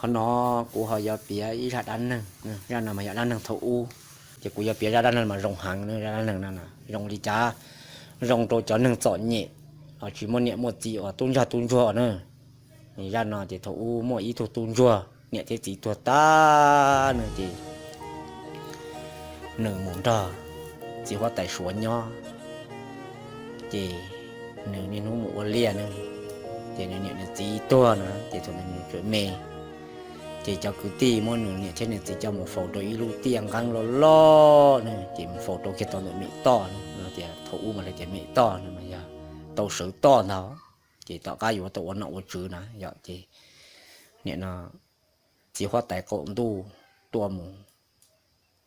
Qhov no kuv ho yuav piav ib zaj dab neeg, zaj no mas yog dab neeg thaum ub, ces kuv yuav piav zaj dab neeg mas zoo heev, zaj dab neeg no zoo li cas? Zoo rau cov neeg txom nyem los tsis muaj niam muaj txiv uas tub ntsag tub ntsuag na. Zaj no ces thaum ub muaj ib tug tub ntsuag niam thiab txiv tuag tag na ces nws mus nrog txiv huab tais Suav nyob, ces nws niaj hnub mus ua liaj na, ces nws niam nws txiv tuag na ces thaum ntawd nws tseem me, ces cov kwv tij muab nws niam thiab nws txiv coj mus faus rau ib lub tiaj nqeeb loj loj na, ces mus faus rau kiag tau ntawm mem toj na, tias thaum ub mas lawv tias mem toj no mas yog tau sawv toj ntag, ces tom qab yuav tau ua nom ua tswv na yom. Ces nim no txiv huab tais qaum ntuj tuaj mus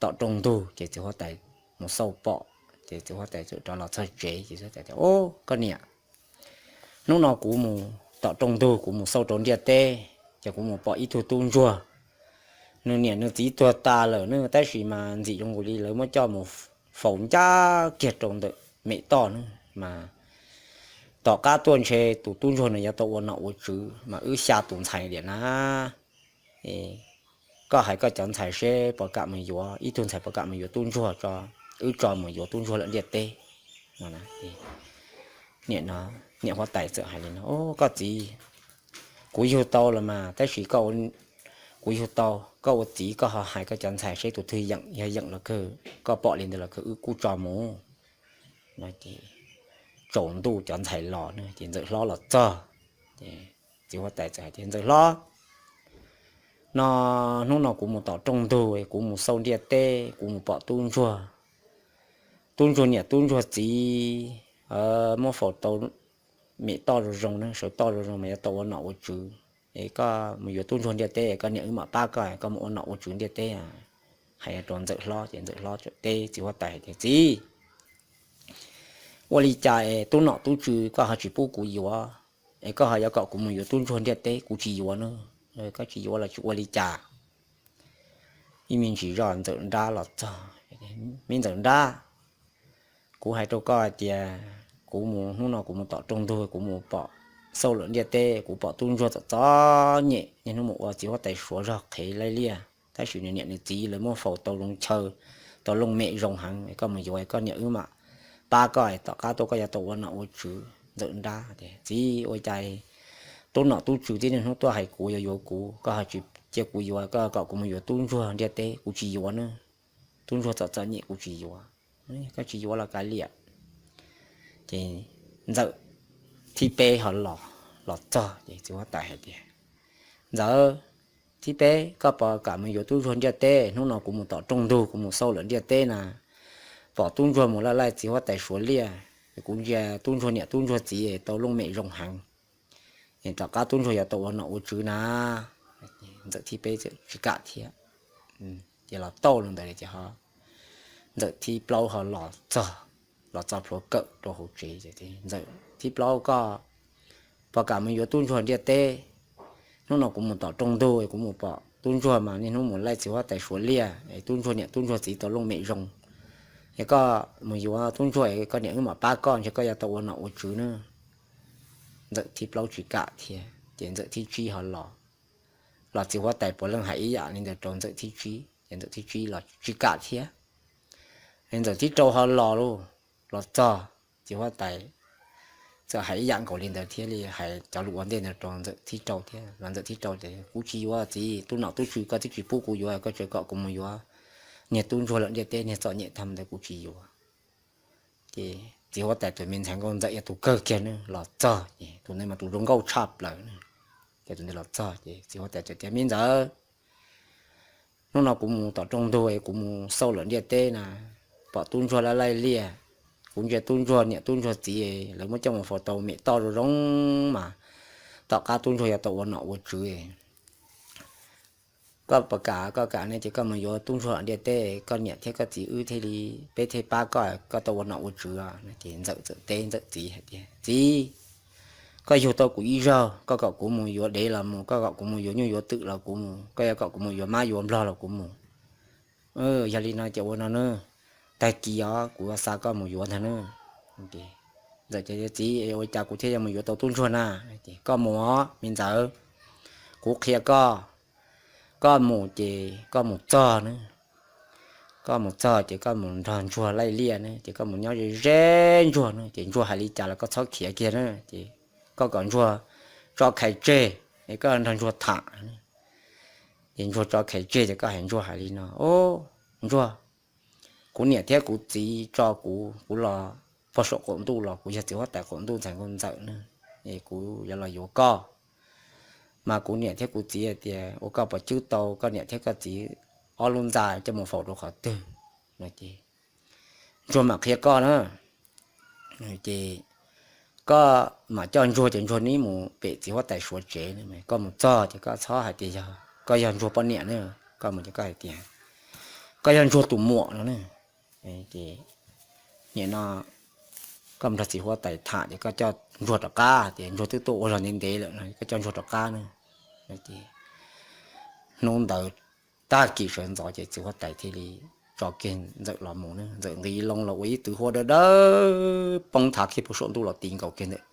tom rooj ntug ces txiv huab tais mus xauj pom, ces txiv huab tais txawm rov los txog tsev ces txiv huab tais tias, Au, koj niam, hnub no kuv mus tom rooj ntug, kuv mus xauj rau ntiaj teb, ces kuv mus pom ib tug tub ntsuag, nws niam nws txiv tuag tas lawm na, tab sis mas ntxim zoo nkaus li lawv muab coj mus faus ncaj kiag rau ntawm mem toj na, mas tom qab tuaj ntshe tus tub ntsuag no yuav tau ua nom ua tswv mas wb xya tus ntxhais tiam na. Koj hais koj cov ntxhais seb puas kam mus yuav, ib tug ntxhais puas kam mus yuav tub ntsuag tso, wb tso mus yuav tub ntsuag lawm ntiaj teb. Niam huab tais txawm hais li no, Koj txiv, kuv yug tau los mas, tab sis kuv yug tau, koj ua txiv koj ho hais koj cov ntxhais seb tus twg yeem, yog yeem los kawg, koj pom li ntawd los kawg wb kuj tso mus. Tsaus ntuj cov ntxhais los na ces ntxawm hlob los txog. Txiv huab tais txawm hais tias, Ntxawm hlob, no hnub no kuv mus tom rooj ntug, kuv mus xauj ntiaj teb, kuv mus pom tub ntsuag, tub ntsuag niam tub ntsuag txiv muab faus tau mem toj zoo zoo na, sawv toj zoo zoo mas yuav tau ua nom ua tswv. Es koj mus yuav tub ntsuag ntiaj teb, koj niam wb mam pab koj, koj mus ua nom ua tswv ntiaj teb. Hais rau ntxawm hlob ces ntxawm hlob teb txiv huab tais hais tias, Txiv, ua li cas es tub nom tub tswv koj ho tsis pub kuv yuav, es koj ho yuav kom kuv mus yuav tub ntsuag ntiaj teb, kuv tsis yuav na. Koj tsis yuav los tsis ua li cas. Ib me ntsis zoj ntxawm nrab los txog, Me ntxawm nrab, kuv hais rau koj hais tias kuv mus hnub no kuv mus tom rooj ntug, kuv mus pom, xauj lawm ntiaj teb, kuv pom tub ntsuag txom txom nyem, niaj hnub mus ua txiv huab tais Suav zog qhev laij liaj, tab sis nws niam nws txiv lawv muab faus tau zoo chaw, tau looj mem zoo heev. Koj mus yuav koj niam wb mam pab koj, tom qab tuaj koj yuav tau ua nom ua tswv. Ntxawm nrab tias, Txiv, ua cas tub nom tub tswv tib niaj hnub tuaj hais kuv yuav yuav kuv, koj ho tsis cia kuv yuav, koj kom kuv mus yuav tub ntsuag ntiaj teb, kuv tsis yuav na. Tub ntsuag txom txom nyem kuv tsis yuav. Koj tsis yuav los kav liam. Ces ntxawm thib peb ho los, los txog ces txiv huab tais hais tias, Ntxawm thib peb, koj puas kam mus yuav tub ntsuag ntiaj teb? Hnub no kuv mus tom rooj ntug, kuv mus xauj lawm ntiaj teb na, pom tub ntsuag mus laij laij txiv huab tais Suav liaj, kuv ntsia tub ntsuag niam tub ntsuag txiv tau looj mem zoo heev, tom qab tub ntsuag yuav tau ua nom ua tswv na. Ntxawm thib peb tsis kam thiab, ces los tau li ntawd ces ntxawm thib plaub ho los txog, los txog plhuav kawm rau hauv tsev. Ntxawm thib plaub, koj puas kam mus yuav tub ntsuag ntiaj teb? Hnub no kuv mus tom rooj ntug, kuv mus pom tub ntsuag mas niaj hnub mus laij txiv huab tais Suav liaj, es tub ntsuag niam tub ntsuag txiv tau looj mem zoo. Es koj mus yuav tub ntsuag, koj niam wb mam pab koj, ntshe koj yuav tau ua nom ua tswv na. Ntxawm thib plaub tsis kam thiab, ces ntxawm thib tsib ho los, los txiv huab tais puav leej hais ib yam li ntawd rau ntxawm thib tsib, ces ntxawm thib tsib los tsis kam thiab. Ntxawm thib rau ho los lauj, los txog, txiv huab tais txawm hais ib yam nkaus li ntawd thiab li, hais cov lus ua ntej ntawd rau ntxawm thib rau thiab. Los ntxawm thib rau tias, Kuv tsis yuav, txiv, tub nom tub tswv koj twb tsis pub kuv yuav, koj tseem kom kuv mus yuav niag tub ntsuag lawm ntiaj teb, niag txom nyem tag ntawd kuv tsis yuav. Ces txiv huab tais tus me ntxhais nkauj ntxawm yog tus kawg kiag ne los txog, ces tus ntawd mas tus zoo nkauj tshaj plaws. Ces tus ntawd los txog ces txiv huab tais tias, Me ntxawm, hnub no kuv mus tom rooj ntug, kuv mus xauj lawm ntiaj teb na, pom tub ntsuag laij laij liaj, kuv ntsia tub ntsuag niam tub ntsuag txiv lawv muab coj mus faus tau mem toj zoo zoo mas, tom qab tub ntsuag yuav tau ua nom ua tswv. Koj puas kam? Koj kam ne ces koj mus yuav tub ntsuag lawm ntiaj teb, koj niam thiab koj txiv wb thiaj li, peb thiaj pab koj, koj tau ua nom ua tswv. Ces ntxawm txawm teb ntxawm txiv hais tias, Txiv, koj yug tau kuv ib zaug, koj kom kuv mus yuav dev los mus, koj kom kuv mus yuav nyuj yuav twm los kuv mus, koj yuav kom kuv mus yuav mab yuav nplog los kuv mus. Yog li no ces ua no na, tag kis os kuv yuav xa koj mus yuav ntag na. Ntxawm tias, Txiv, ua cas kuv thiaj yuav mus yuav tau tub ntsuag na? Koj mus os me ntxawm, kuv qhia koj. koj mus ces koj mus txog na, koj mus txog ces koj mus nrog ntsuag laij liaj na, ces koj mus nyob ze ze ntsuag na, ces ntsuag hais li cas los koj txhob khiav kiag na, ces koj kom ntsuag tso khais tseg, es koj nrog ntsuag tham. Ces ntsuag tso khais tseg ces koj hais ntsuag hais li no, o, ntsuag, kuv niam thiab kuv txiv tso kuv, kuv los pog saum qaum ntuj los kuv yog txiv huab tais qaum ntuj ntxhais nkauj ntxawm na, es kuv yuav los yuav koj. Mas kuv niam thiab kuv txiv hais tias ua koj puas cwb tau koj niam thiab koj txiv ob lub ntxa coj mus faus rau qhov twg no ces ntsuag mam qhia koj na. Ces koj mam coj ntsuag ces ntsuag neb mus pem txiv huab tais suav tsev, koj mus txog ces koj txhob hais tias yog koj yog ntsuag poj niam na, koj mus ces koj hais tias koj yog ntsuag tus muam no na. Ces nim no koj mus nrog txiv huab tais tham ces koj coj ntsuag rov qab, tias ntsuag twb tuaj ua zog ntev ntev lawm no, koj coj ntsuag rov qab na. Ces hnub ntawd tag kis sawv ntxov ces txiv huab tais thiaj li tso kiag ntxawm los mus na, ntxawm nqis loo los ua ib tw huab dawb dawb poob thav kiag puag saum ntuj los ti nkaus kiag ntawm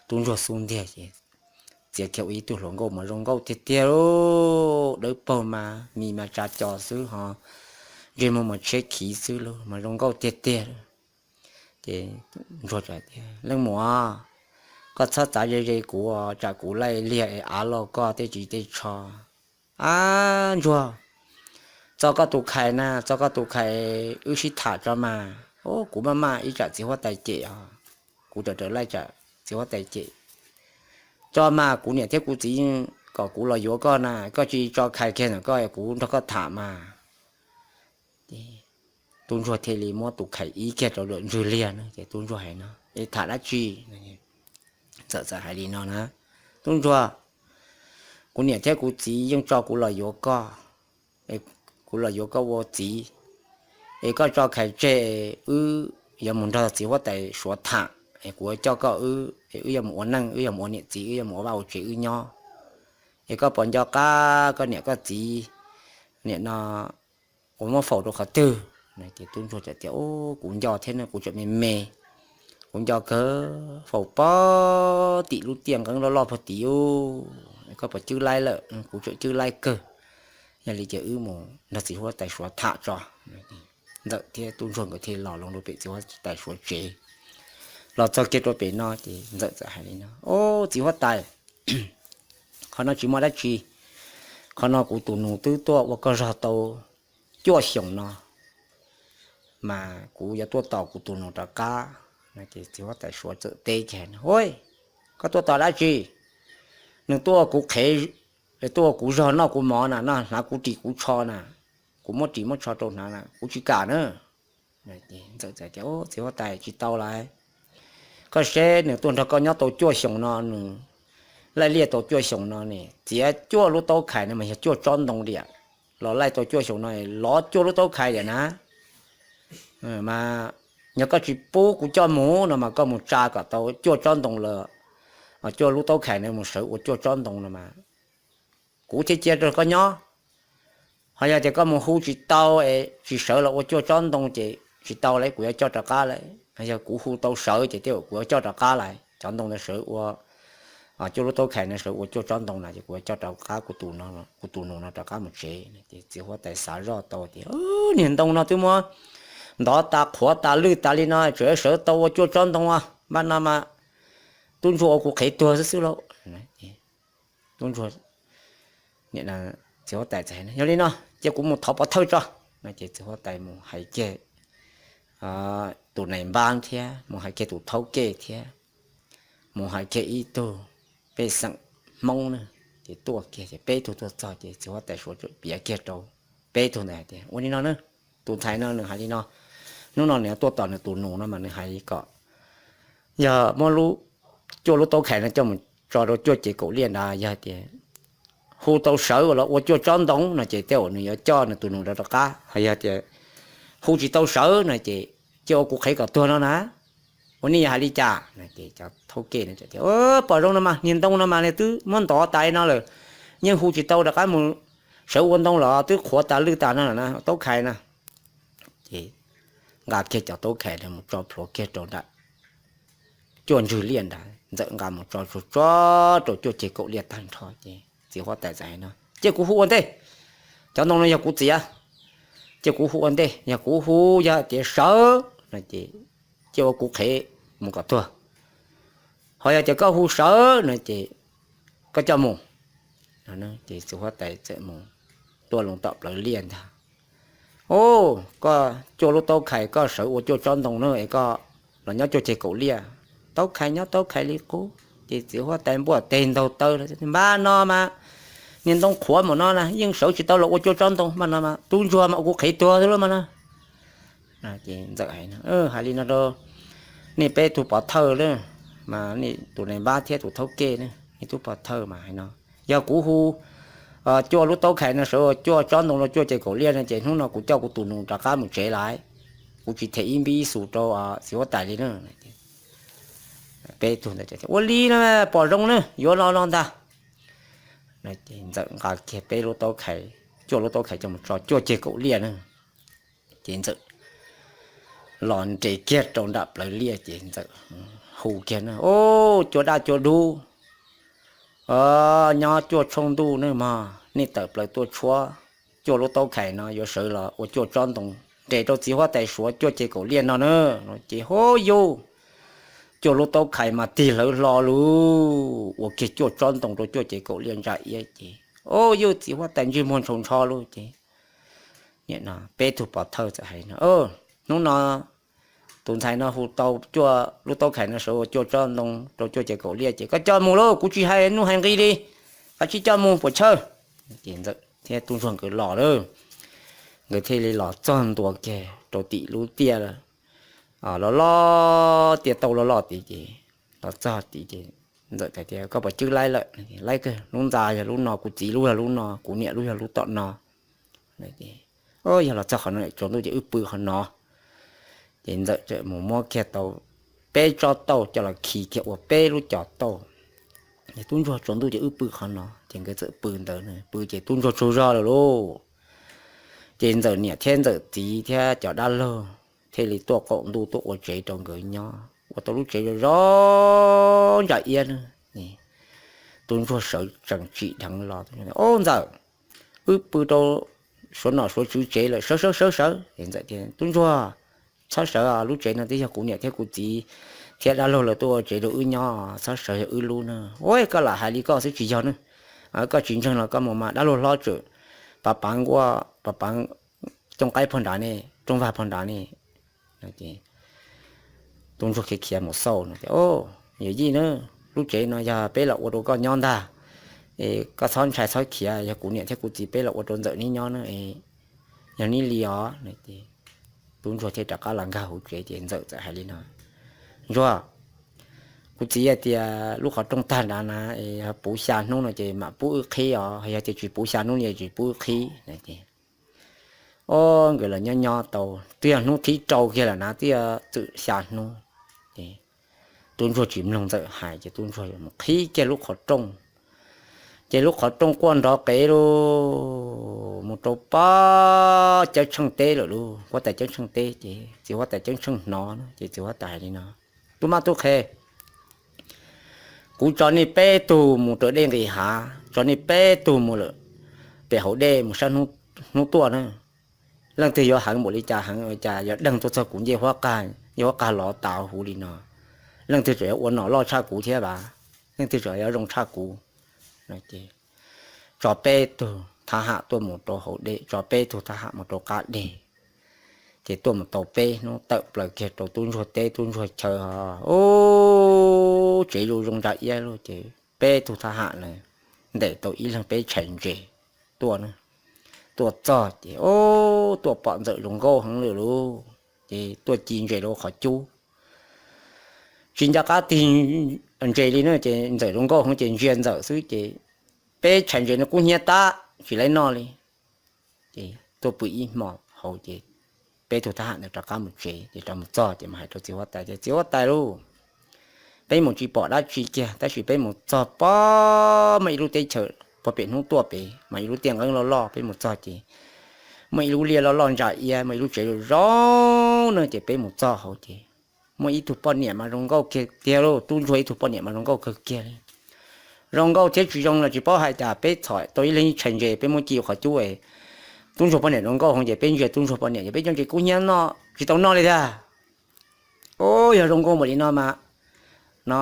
tub ntsuag xub ntiag ces txiav kiag ua ib tug hluas nkauj mas zoo nkauj tiag tiag, dawb paug mas mis mas tsa co xwb ho ntsej muag mas tsheb khiv xwb los mas zoo nkauj tiag tiag. Ces ntsuag tias, leej muam, koj txhob txav ze ze kuv, tsam kuv laij liag es av loj koj tej ris tej tsho. Ab ntsuag, txo koj tus khais na, txo koj tus khais wb sib tham tso mas. Kuv maj maj ib tsam txiv huab tais cem os, kuv raws raws laij tsam txiv huab tais cem. Tso mas, kuv niam thiab kuv txiv yeej kom kuv los yuav koj na, koj tsis tso khais kiag ntawm koj, kuv nrog koj tham mas. Tub ntsuag thiaj li muab tus khais ib kiag rau lawm ntswg liag na, ces tub ntsuag hais no, es tham dab tsi? Ntxawm txawm hais li no na, tub ntsuag, kuv niam thiab kuv txiv yeej tso kuv los yuav koj, kuv los yuav koj ua txiv, es koj tso khais tseg, wb yuav mus nrog txiv huab tais suav tham, es kuv yuav coj koj, wb wb yuav mus ua neej, wb yuav mus ua niam txiv, wb yuav mus ua vaj ua tsev wb nyob. Es koj puas nco qab koj niam koj txiv nim no uas muab faus rau qhov twg? Ces tub ntsuag txawm tias, kuv nco thiab ne, kuv tseem me me, kuv nco kawg, faus pog tim lub tiaj nqeeb loj loj puag tid. Koj puas cwb laib lawm? Kuv tseem cwb laib kawg. Yog li ces wb mus nrog txiv huab tais suav tham tso. Ntxawm thiab tub ntsuag nkawd thiaj los loo rau pem txiv huab tais suav tsev. Los txog kiag rau pem no ces ntxawm txawm hais li no, o, txiv huab tais, qhov no tsis muaj dab tsi. Qhov no kuv tus nus twb tuaj ua koj zog tau cuaj xyoos no, mas kuv yuav tuaj tos kuv tus nus rov qab. Ces txiv huab tais suav txawm teb kiag, hu, koj tuaj tos dab tsi? Nws tuaj ua kuv qhev, tuaj ua kuv zog noj kuv mov na, no hnav kuv ris kuv tsho na, kuv muab ris muab tsho rau hnav na, kuv tsis kam na. Ntxawm tias, txiv huab tais, tsis tau lawm. Koj seb nws tuaj nrog koj nyob tau cuaj xyoos no, nws laij liaj tau cuaj xyoos no ne, txiav cuaj lub taub khais no mas yog cuaj tsob ntoo liam, los laij tau cuaj xyoos no lov cuaj lub taub khais liam na. Mas yog koj tsis pub kuv coj mus no mas koj mus tsa kom tau cuaj tsob ntoo los, cuaj lub taub khais no mus sawv ua cuaj tsob ntoo no mas kuv thiaj cia rau koj nyob. Ho yog tias koj mus hu tsis tau es tsis sawv los ua cuaj tsob ntoo ces tsis tau lawm, kuv yuav coj rov qab lawm. Yog kuv hu tau sawv ces tej zaum kuv yuav coj rov qab lawm, cov ntoo ntawd sawv ua, cuaj lub taub khais no sawv ua cuaj tsob ntoo na ces kuv yuav coj rov qab kuv tus nus no rov qab mus tsev. Ces txiv huab tais xav zoj tau tias, niag ntoo no twb muab ntov tas qhuav tas lwj tas li no tseem sawv tau ua cuaj tsob ntoo, npaj no mas tub ntsuag ua kuv qhev tuag xwb xwb lauj. Tub ntsuag, txiv huab tais txawm hais, yog li no cia kuv mus thov pov thawj tso. No ces txiv huab tais mus hais kiag tus nais npab thiab mus hais kiag tus thaub kej thiab mus hais kiag ib tug pej xeem Hmoob na, ces tuaj kiag ces peb tug tuaj txog ces txiv huab tais suav txawm piav kiag rau peb tug ntawd hais tias, ua li no na, tus ntxhais no nws hais li no, hnub no nws tuaj tom nws tus nus no mas nws hais kom yog muab lub, cuaj lub taub khais no coj mus tso rau cuaj cev kaum liaj ntawd, yog tias hu tau sawv los ua cuaj tsob ntoo no ces tej zaum nws yuav coj nws tus nus rov rov qab, ho yog tias hu tsis tau sawv no ces cia ua kuv qhev kom tuag no na. Ua nej yog hais li cas? Ces cov thaub kej no tias, pom zoo no mas, niag ntoo no mas nws twb muab ntov tas no lawm, yeej hu tsis tau rov qab mus sawv ua ntoo los twb qhuav tas lwj tas no lawm na, taub khais na. Ces nqa kiag cov taub khais no mus tso plhuav kiag rau nram cuaj ntswg liaj ntawd, ntxawm nqa mus tso tsuag tsuag rau cuaj ceg kaum liaj tag nrho ces txiv huab tais txawm hais no, cia kuv hu ua ntej. Cov ntoo no yog kuv txiav, cia kuv hu ua ntej. Yog kuv hu yog tias sawv no ces cia ua kuv qhev mus kom tuag. Ho yog tias koj hu sawv no ces koj coj mus. Ces txiv huab tais txawm mus tuaj loo tom plawv liaj ntag. Au, koj cuaj lub taub khais koj sawv ua cuaj tsob ntoo na es koj los nyob cuaj ceg kaum liaj. Taub khais nyob taub khais li qub. Ces txiv huab tais npuaj teg ntaug taw, npab no mas niag ntoo qhuav mus no na yeej sawv tsis tau los ua cuaj tsob ntoo mas no mas tub ntsuag mas ua kuv qhev tuag xwb lawm mas no. Ces Ntxawm hais, hais li no rau nej peb tug pov thawj na, mas tus nai npab thiab tus thaub kej ne, nej tug pov thawj mas hais no, yog kuv hu cuaj lub taub khais no sawv ua cuaj tsob ntoo los cuaj ceg kaum liaj no ces hnub no kuv coj kuv tus nus rov qab mus tsev lawm, kuv tsis them ib npib ib xus rau txiv huab tais li na. Peb tug ntawd ua li no pom zoo na yuav no no ntag. Ntxawm nqa kiag peb lub taub khais, cuaj lub taub khais coj mus tso cuaj ceg kaum liaj na. Ces Ntxawm los nres kiag rau nram plawv liaj ces Ntxawm hu kiag na, au, cua daj cua dub, nyob cuaj tshooj ntuj ne mog, nej tawm plaws tuaj tshuab, cuaj lub taub khais no yuav sawv los ua cuaj tsob ntoo nres rau txiv huab tais suav cuaj ceg kaum liaj no na. Ces hu yus, cuaj lub taub khais mas tig hlawv hlo lug ua kiag cuaj tsob ntoo rau cuaj ceg kaum liaj ntsa iab ces, au, yus txiv huab tais ntsej muag ntshaus ntsho lug ces peb tug pov thawj txawm hais no, hnub no tus ntxhais no hu tau cuaj lub taub khais no sawv ua cuaj tsob ntoo rau cuaj ceg kaum liaj ces koj coj mus lauj, kuv tsis hais nuj hais nqi li, koj tsis coj mus puas chawj. Ces Ntxawm thiab tub ntsuag nkawd los lawm, nkawd thiaj li los txog ntua kiag rau tim lub tiaj, loj loj tiaj tauj loj loj tid ces los txog tid ces Ntxawm hais tias koj puas cwb laib lawm? Laib kawg, lub ntxa yog lub no, kuv txiv lub yog lub no, kuv niam lub yog lub tom no. Yog los txog qhov no tsaus ntuj ces wb pw qhov no. Ces Ntxawm txawm mus muab kiag tau peb tsob tauj coj los khi kiag ua peb lub cov tauj. Tub ntsuag tsaus ntuj ces wb pw qhov no ces nkawd txawm pw ntawd, pw ces tub ntsuag tsaug zog lawm lauj. Ces Ntxawm niam thiab Ntxawm txiv thiab cov dab laug thiaj li tuaj qaum ntuj tuaj ua tsev rau nkawd nyob, ua tau lub tsev zoo zoo ntsa iab na. Tub ntsuag sawv tsees tsim dheev los, au Ntxawm, wb pw rau suav nom suav tswv tsev lawm, sawv sawv sawv sawv. Ntxawm tias tub ntsuag, txhob sawv, lub tsev no twb yog kuv niam thiab kuv txiv thiab dab laug lawv tuaj ua tsev rau wb nyob, txhob sawv, yog wb lub na. Ua koj lam hais li koj xwb tsis yog na, koj tsis ntseeg los koj mus mas dab laug hlob tseem pav pav nkuaj pav pav cooj qaib phoj nrad ne, rooj vag phoj nrad ne. Tub ntsuag khiav khiav mus xauj no tias, yawm yij na, lub tsev no yog peb los ua rau koj nyob ntag, es koj txhob ntshai txhob khiav, yog kuv niam thiab kuv txiv peb los ua rau Ntxawm neb nyob na, yog neb li os. Tub ntsuag thiaj rov qab los nkag hauv tsev ces Ntxawm txawm hais li no, ntsuag, kuv txiv hais tias lub qhov rooj tag nrad na, yog puv xya hnub no ces mam pub wb qhib os, yog tias tsis puv xya hnub no ces tsis pub wb qhib. Au, nkawd los nyob nyob tau twb yog hnub thib rau kiag lawm na, twb yog txwm xya hnub. Tub ntsuag tsis mloog Ntxawm hais ces tub ntsuag mus qhib kiag lub qhov rooj. Ces lub qhov rooj quaj nrov qev lug mus rau pab Ceeb Tsheej teb lawm lauj, huab tais Ceeb Tsheej teb. Ces txiv huab tais Ceeb Tsheej hnov ces txiv huab tais hais li no, tub mab tub qhe, kuv tso nej peb tug mus raws dej nqis hav, tso nej peb tug mus lawm pem hauv dej mus saib hnub tuaj na. Leej twg yuav heev npaum li cas heev li cas, yog deeg tuaj txog kuv ncej huab qag, ncej huab qag lov tas huv li no, leej twg tseem yuav ua nom loj tshaj kuv thiab vas, leej twg tseem yuav zoo tshaj kuv. Tso peb tug thab ham tuaj mus rau hauv dej, tso peb tug thab ham mus rau qab deg. Ces tuaj mus tau peb hnub tawm plaws kiag rau tub ntsuag teb tub ntsuag chaw, ub, tsev zoo zoo ntsa iab lauj. Ces peb tug thab ham na ntes tau ib leeg peb tshais ntses tuaj na. Tuaj txog ces, ub, tuaj pom Ntxawm zoo nkauj heev lawm lauj. Ces tuaj ci ntses rau qhov cub, tsis nco qab tig ntses li na, ces Ntxawm zoo nkauj heev ces ntsia Ntxawm xwb ces peb tshais ntses no kub hnyiab tab tsis laib noj li. Ces tuaj pw ib hmo hauv ces peb tug thab ham ntawd rov qab mus tsev. Ces rov mus txog ces mus hais rau txiv huab tais tias, txiv huab tais lauj, peb mus tsis pom dab tsi kiag, tab sis peb mus txog pom muaj ib lub teb chaws puag pem hnub tuaj pem mas ib lub tiaj nqeeb loj loj, peb mus txog ces muaj ib lub liaj loj loj ntsa iab, muaj ib lub tsev zoo zoo na, ces peb mus txog hauv ces muaj ib tug poj niam mas zoo nkauj kiag tiag lauj, tub ntsuag ib tug poj niam mas zoo nkauj kawg kiag li. Zoo nkauj thiab tsis zoo los tsis paub hais, cas peb txhom tau ib leeg tshais ntses peb muab ci qhov cub es Tub ntsuag poj niam zoo nkauj heev ces peb ntsia tub ntsuag poj niam ces peb cov ntsis kub hnyiab no tsis tau noj li tiag. Ub, yog zoo nkauj npaum li no mas, no,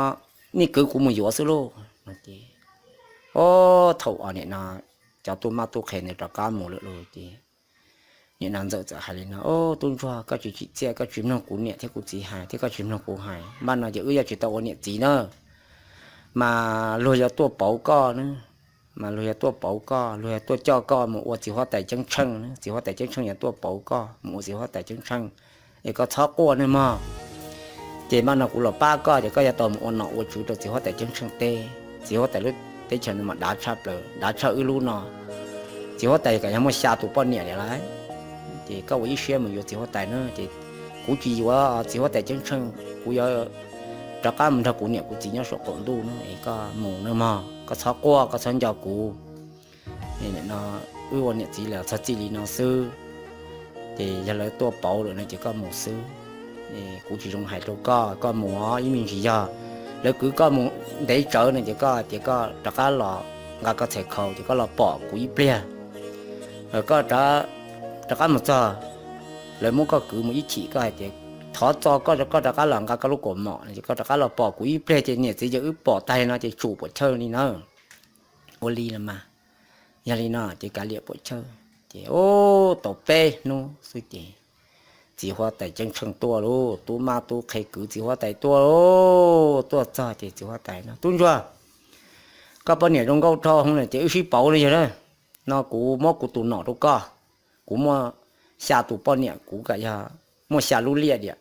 nej kwv kuv mus yuav xwb lauj. Ub, thaum ub nim no cov tub mab tub qhe ntawd rov qab mus lawm lauj ces nim no Ntxawm txawm hais li no, Ub, tub ntsuag, koj tsis tsim txiaj, koj tsis mloog kuv niam thiab kuv txiv hais thiab koj tsis mloog kuv hais, npaj no ces wb yuav tsis tau ua niam txiv na, mas luag yuav tuaj pauv koj na, mas luag yuav tuaj pauv koj, luag yuav tuaj coj koj mus ua txiv huab tais ceeb tsheej, txiv huab tais ceeb tsheej yuav tuaj pauv koj mus ua txiv huab tais ceeb tsheej, es koj txhob quaj nawb mog. Ces npaj no kuv los pab koj ces koj yuav tau mus ua nom ua tswv rau txiv huab tais ceeb tsheej teb. Txiv huab tais lub teb chaws no mas dav tshaj plaws, dav tshaj wb lub no. Txiv huab tais kam yog muaj xya tus poj niam li lawm. Ces koj ua ib siab mus yuav txiv huab tais na, ces kuv tsis yuav txiv huab tais ceeb tsheej, kuv yuav rov qab mus nrog kuv niam kuv txiv nyob saum qaum ntuj na, es koj mus nawb mog, koj txhob quaj, koj txhob nco kuv. No wb ua niam txiv los txhob txij li no xwb. Ces yog lawv tuaj pauv lawm no ces koj mus xwb. Kuv tsis zoo hais rau koj, koj mus ib me ntsis yog lawv kwv koj mus ntev tsawv no ces koj tias koj rov qab los nqa koj txhais khau ces koj los pom kuv ib pliag. Koj rov qab mus txog, lawv muab koj kwv mus ib chim koj hais tias thov txo koj, koj rov qab los nqa koj lub kaus mom no ces koj rov qab los pom kuv ib pliag ces niam txiv ces wb pom tag li no ces tsum puam chawj li na. Ua li los mas, yog li no ces kav liam puam chawj. Ces ub, tau peb hnub xwb ces txiv huab tais ceeb tsheej tuaj lauj, tub mab tub qhe kwv txiv huab tais tuaj lauj. Tuaj txog ces txiv huab tais no, Tub ntsuag, koj poj niam zoo nkauj dhau heev lawm ces wb sib pauv no yog, no kuv muab kuv tus nom rau koj. Kuv muaj xya tus poj niam, kuv kam yog muaj xya lub liaj diam,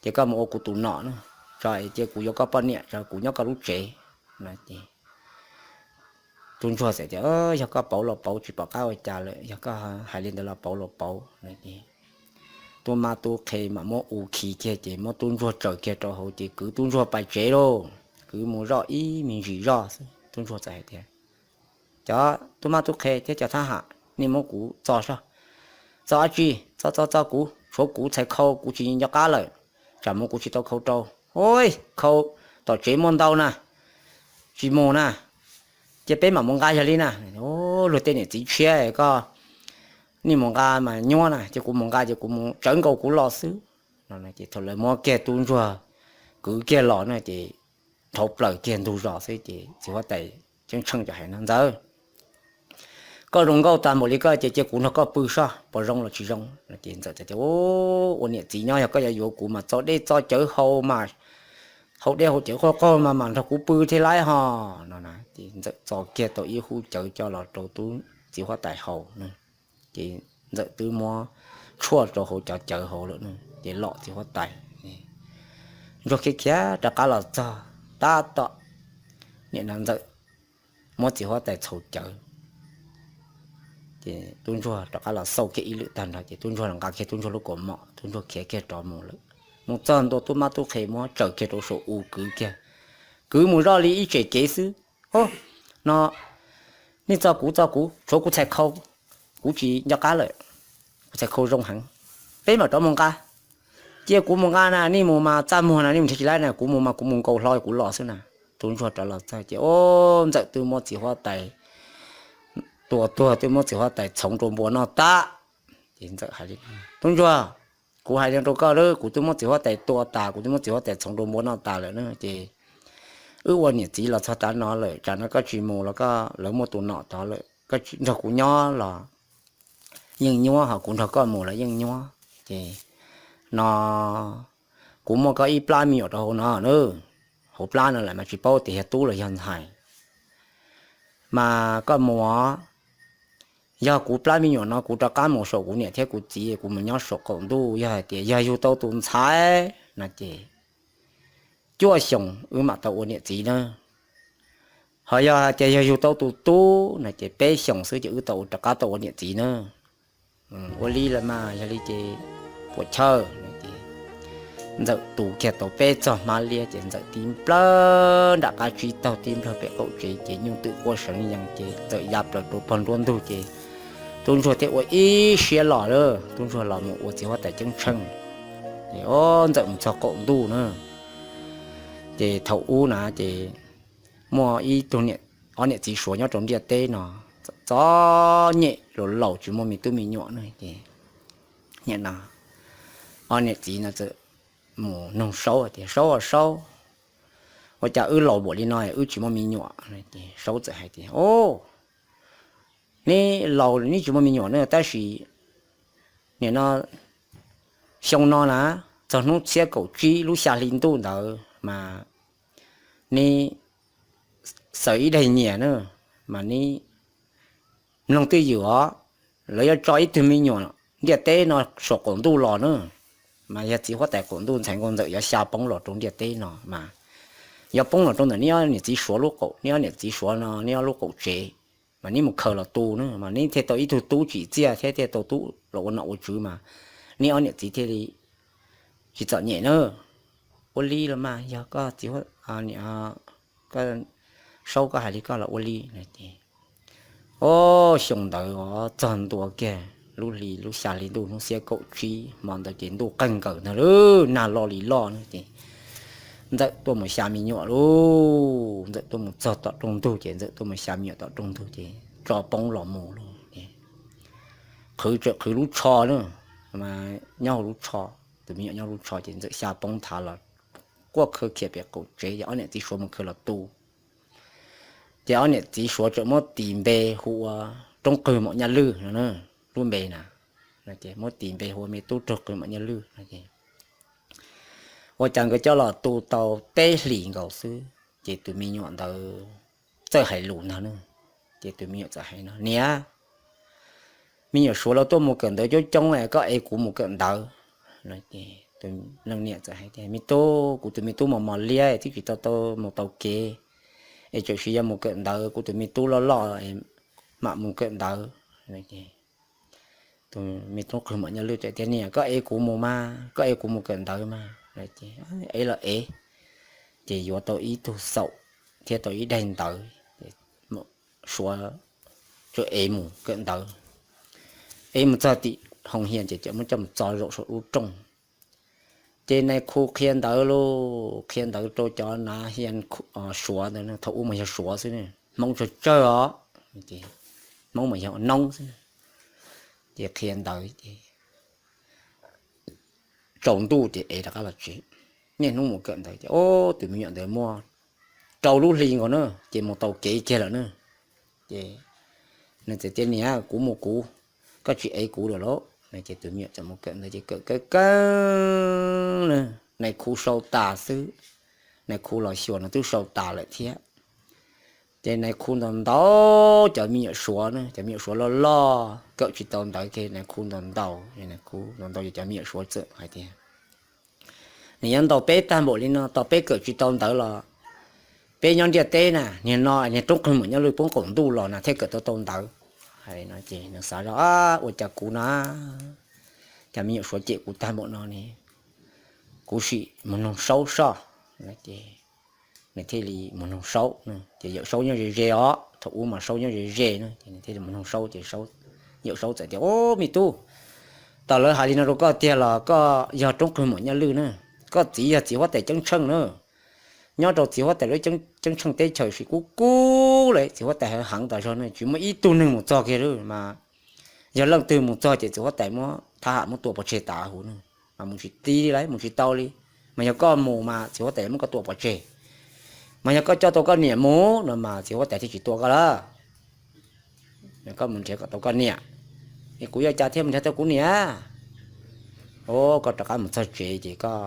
ces koj mus ua kuv tus nom na, tso es cia kuv yuav koj poj niam tso kuv nyob koj lub tsev. Tub ntsuag txawm tias, Yog koj pauv los pauv, tsis pom qab ua cas lawm, yog koj hais li ntawd los pauv los pauv. Tub mab tub qhe mam muab u khi kiag ces muab tub ntsuag tsaws kiag rau hauv ces kwv tub ntsuag pais tsev lauj. Kwv mus zoj ib me ntsis zoj xwb tub ntsuag txawm hais tias, Cov tub mab tub qhe thiab cov thab ham, nej muab kuv txo soj. Txo dab tsi? Txo txo txo kuv, tshuav kuv txhais khau kuv tsis nco qab lawm, tsam mus kuv tsis tau khau rau. Ub, khau tom tsev muaj ntau na, tsis mus na, cia peb mam mus nqa yog li na. Luag tej niam txiv tshiab koj, nej mus nqa mas nyuaj na, cia kuv mus nqa ces kuv mus tsawv nkaus kuv los xwb. Ces thaum lawv muab kiag tub ntsuag kwv kiag los na ces dhau plaws kiag ntug zos xwb ces txiv huab tais ceeb tsheej txawm hais no, Ntxawm, koj zoo nkauj tag npaum li koj ces cia kuv nrog koj pw soj puas zoo los tsis zoo. Ces Ntxawm tias, Ua niam txiv nyob yog koj yuav yuav kuv mas txo dej txo cawv haus mas, haus dej haus cawv qaug qaug mas mam nrog kuv pw thiaj laib ho. No ces Ntxawm txo kiag tau ib hub cawv coj los rau tub txiv huab tais haus. Ces Ntxawm twb muab tshuaj rau hauv cov cawv hauv lawm ces lom txiv huab tais. Ntsuag khiav khiav rov qab los txog tab tom nim no Ntxawm muab txiv huab tais txhaus cawv. Ces tub ntsuag rov qab los xauj kiag ib lwm tag nrho ces tub ntsuag los nqa kiag tub ntsuag lub kaus mom, tub ntsuag khiav kiag rov mus lawm. Mus txog ntua tub mab tub qhe muab tsaws kiag rau saum u kwv kiag, kwv mus zoj li ib tsem kev xwb. Ub, no nej txo kuv, txo kuv, tshuav kuv txhais khau, kuv tsis nco qab lawm, kuv txhais khau zoo heev, peb mam rov mus nqa. Cia kuv mus nqa na, nej mus mas txaj muag na, nej mus nrhiav tsis laib na, kuv mus mas kuv mus nkaus hlo kuv los xwb na. Tub ntsuag rov los txog ces, Ub, Ntxawm twb muab txiv huab tais tua tuag, twb muab txiv huab tais txhoov rau npua noj tas. Ces Ntxawm hais li, Tub ntsuag, kuv hais li rau koj, kuv twb muab txiv huab tais tua tas, kuv twb muab txiv huab tais txhoov rau npua noj tas lawm na. Ces wb ua niam txiv los txog tav no lawm, tsam no koj tsis mus los koj, lawv muaj tus nom tod lawm, koj nrog kuv nyob los yeej nyuab, ho kuv nrog koj mus los yeej nyuab. Ces no kuv muaj koj ib plab me nyuam rau hauv no na, hauv plab no lawm mas tsis paub tias yog tub los yog ntxhais. Mas koj mus, yog kuv plab me nyuam no kuv rov qab mus saum kuv niam thiab kuv txiv, kuv mus nyob saum qaum ntuj, yog hais tias yog yug tau tus ntxhais no ces cuaj xyoos wb mam tau ua niam txiv na. Ho yog hais tias yog yug tau tus tub no ces peb xyoos xwb ces wb tau rov qab tau ua niam txiv na. Ua li los mas yog li ces puam chawj. Ntxawm tu kiag tau peb txog hmab liab ces Ntxawm tib nplawg nram qab tsib taug, tib nplawg pem qaum tsev ces nyuj twm quaj seev yees ces Ntxawm ya plaws rau pog nruab ntug ces tub ntsuag thiaj ua ib siab los lawm, tub ntsuag los mus ua txiv huab tais ceeb tsheej. Ces Ntxawm mus txog qaum ntuj na, ces thaum ub na ces muaj ib tug, ob niam txiv suav nyob rau ntiaj teb no, txom nyem laus laus tsis muaj me tub me nyuam na ces, nim no ob niam txiv no txawm mus noog Saub tias, Saub aw Saub, ua cas wb laus npaum li no wb tsis muaj me nyuam? Saub txawm hais tias, O, neb laus neb tsis muaj me nyuam na, tab sis nim no xyoo no na, txog hnub txhiab kaum tsib lub xya hli ntuj ntawd mas neb xaws ib daim nyias na, mas neb mloog twj ywm os, lawv yuav tso ib tug me nyuam ntiaj teb no saum qaum ntuj los na. Mas yog txiv huab tais qaum ntuj ntxhais nkauj ntxawm yuav xya poob los rau ntiaj teb no mas yuav poob los rau ntawm neb ob niam txiv suav lub qaum, neb ob niam txiv suav no neb ob lub qaum tsev, mas neb mus khaws los tu na mas neb thiaj tau ib tug tub tsim txiaj thiab thiaj tau tub los ua nom ua tswv mas neb ob niam txiv thiaj li tsis txom nyem na. Ua li los mas yog koj txiv, Saub koj hais li koj los ua li. O, xyoo ntawd txog ntua kiag lub hli lub xya hli ntuj hnub xiab kaum tsib hmo ntawd ces ntuj qeeg nkaws ntag lauj, nag loj li loj na ces Ntxawm tuaj mus xya me nyuam lauj. Ntxawm tuaj mus txog tom rooj ntug ces Ntxawm tuaj mus xya me nyuam tom rooj ntug ces tso poob los mus lauj. Qhwv tseem qhwv lub tsho na, nyob hauv lub tsho, tus me nyuam nyob lub tsho ces Ntxawm xya poob nthav los quaj khawv khiav pem qaum tsev ces ob niam txiv suav mus khaws los tu. Ces ob niam txiv suav tseem muab tis npe hu ua Roob Qwg Maum Nyaj Lwj no, lub npe na, muab tis npe hu ua me tub Roob Qwg Maum Nyaj Lwj no. Ua cas nkawd coj los tu tau peb hlis nkaus xwb ces tus me nyuam ntawd txawj hais lus ntag na. Ces tus me nyuam txawm hais no, Niam, me nyuam suav los tuaj mus kawm ntawv coob coob es koj ev kuv mus kawm ntawv. Leej niam txawm hais tias, Me tub, kuv tus me tub mos mos liab twb tsis tau tau mus taus kev, es txawm sis yog mus kawm ntawv kuv tus me tub loj loj mam mus kawm ntawv. Tus me tub Qwg Maum Nyaj Lwj txawm tias, Niam, koj ev kuv mus mas, koj ev kuv mus kawm ntawv mas. Ev los ev. Ces yuav tau ib tug xaum thiab tau ib daim ntawv, suav txawm ev mus kawm ntawv. Ev mus txog tim hoo hias ces muab coj mus txo zaum saum lub rooj. Ces nais khu qhia ntawv lauj, qhia ntawv rau cov nav hias suav ntawd, thaum ub mas yog suav xwb, hmoob tsawg tsawg os, hmoob mas yog noob xwb. Ces qhia ntawv ces tsaus ntuj ces ev rov qab los tsev. Niaj hnub mus kawm ntawv ces, o, tus me nyuam ntawd muaj rau lub hli nkaus na, ces mus taus kev kiag lawm na. Ces nws txawm tias, Niam, kuv mus kuv, koj tsis ev kuv lawm lauj. Ces tus me nyuam txawm mus kawm ntawv ces kawm kawg kawg na, nais khu sau tas xwb, nais khu los xyuas no twb sau tas lawm thiab. Ces nais khu ntaus ntaus cov me nyuam suav na, cov me nyuam suav loj loj kawm tsis tau ntawv ces nais khu ntaus ntaus, nais khu ntaus ntaus ces cov me nyuam suav txawm hais tias, Nws yuav ntaus peb tag npaum li no tos peb kawm tsis tau ntawv los peb nyob ntiaj teb na, niag no niag Roob Qwg Maum Nyaj Lwj poob qaum ntuj los na thiaj kawm tau tau ntawv. Hais no ces nws xav zoj, Ua cas kuv na, cas me nyuam suav cem kuv tag npaum no ne, kuv sim mus noog Saub soj. Ces nws thiaj li mus noog Saub, ces Yawm Saub nyob ze ze os, thaum ub mas Saub nyob ze ze na, ces nws thiaj li mus noog Saub ces Yawm Saub txawm tias, Ub, me tub, tas lawv hais li no rau koj tiag los koj yog Roob Qwg Maum Nyaj Lwj na, koj txiv yog txiv huab tais ceeb tsheej na. Nyob rau txiv huab tais lub ceeb tsheej teb chaws sim kub kub li, txiv huab tais heev heev tas zog ne, tsis muaj ib tug neeg mus txog kiag li mas yog leej twg mus txog ces txiv huab tais muab thab ham muab tua pov tseg tas huv na, mas mus tsis ti li, mus tsis tau li. Mas yog koj mus mas txiv huab tais muab koj tua pov tseg, mas yog koj coj tau koj niam mus no mas txiv huab tais thiaj tsis tua koj lawm. Koj mus nrhiav kom tau koj niam, es kuv yuav cas thiaj mus nrhiav tau kuv niam? Koj rov qab mus txog tsev ces koj